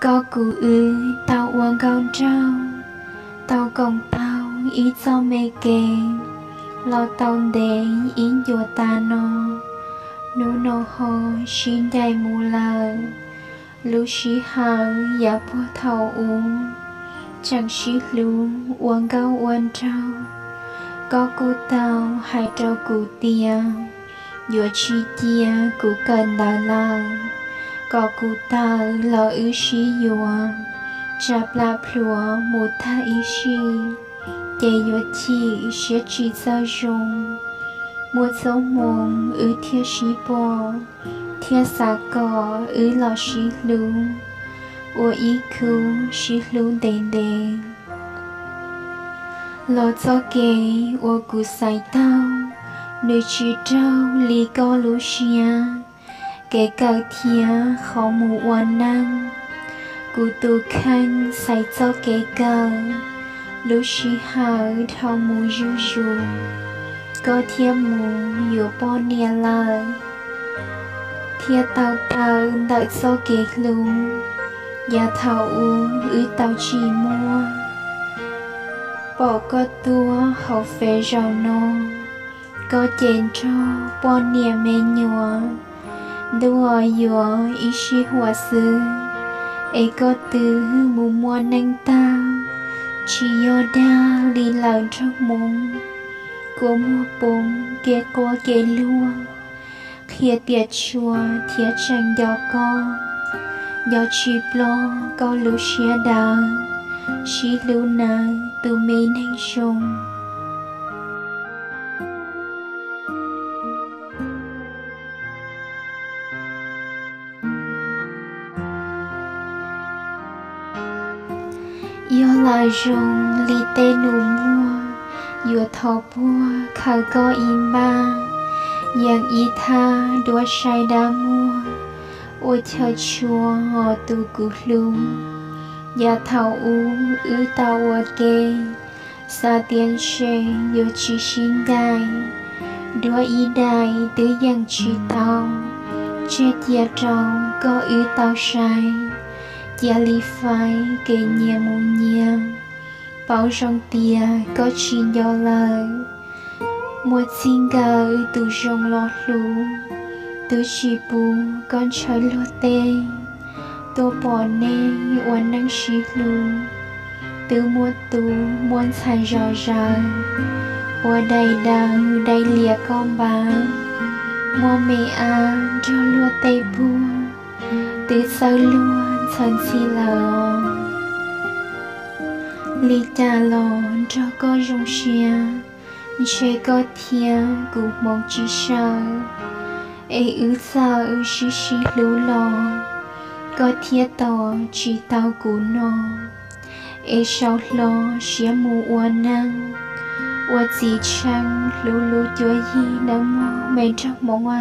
Koj kuv wb tau ua nkauj nraug, tau koom taug ib txoj me kev, los tau ntev ib ncua tas no. Hnub no ho sib ncaim mus lawm, lub sij hawm yav puag thaum ub, tseem sib hlub ua nkauj ua nraug. Koj kuj tau hais rau kuv tias, yuav tsis cia kuv kawm ntawv lawm, kom kuv tawm los wb sib yuav, tsam plam plhuav mus tag ib sim, ces yuav chim siab tsis txawj zoo. Muaj txoj hmoo wb thiaj sib pom, thiaj xav kom wb los sib hlub, ua ib khub sib hlub ntev ntev. Los txoj kev uas kuv xaiv taug, nws tsis raug li koj lub siab, kev kawm thiab qhov mus ua neej. Kuv tus kheej xaiv txoj kev kawm, lub sij hawm dhau mus zuj zus, koj thiaj mus yuav poj niam lawm, thiaj tau tawm ntawm txoj kev hlub yav thaum ub wb tau tsis muaj. Pom koj tuaj hauv Fev zaum no, koj ces nrog poj niam me nyuam, ntuj yuav ib sij huam xwb, es koj twb mus muaj neej tag, tsis yog dag li lawm nraug Hmoob, kua muag poob kev quaj kev luag, qhia tias tshua thiab tseem nco koj, nco tsis ploj koj lub siab dawb, sib hlub nawb tus me neeg zoo. Yog lam zoo li tej nus muag, yuav thov puag khaws koj ib npaj, yeem ib thaj duab saib dab muag, ua chaw tshua os tus kuv hlub. Yav thaum ub wb tau ua ke, xav tias ntshe yuav tsis sib ncaim, duab ib daim twb yeem tsis tau, tseg cia rau koj wb tau saib, cia li faib kev nyias mus nyias, paub zoo tias koj tsis nco lawm. Muaj txij nkawm tus zoo los hlub, twb tsis pub koj ntshaw luag tej, tuaj pom nej ua neej sib hlub, twb muaj tus muaj ntxhais zom zaws, ua daim daws daim lias koj npab, muaj me ab nrog luag tej puag, twb txawj luag ntxhawv ntxhi lawm os. Li cas los nrog koj zoo siab, ntshe koj thiab kuv hmoov tsis sawv, es wb txawm sib sib hlub los, koj thiaj tos tsis tau kuv no, es sau hlo siab mus ua neej, ua txiv tsheej hlub lub cuab yig nawb mog me nraug Hmoob a.